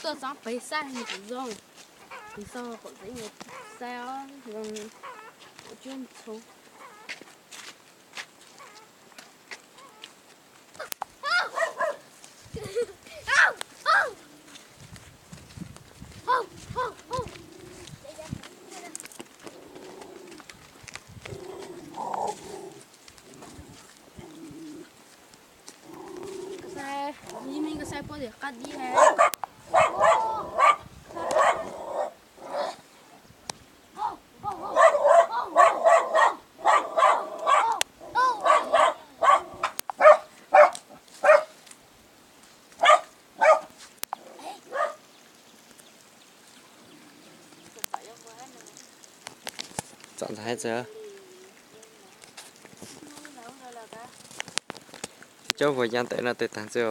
Tuaj txog pem xab kuv zoo, kuv xauj qhov tseeb xab os, zoo ua tsuab ntxhov. Koj saib, yij meej koj saib puab tim qab dib has. Txom ntxhais txawm. Cov vuag ya ntawm no tes tag ntxiv.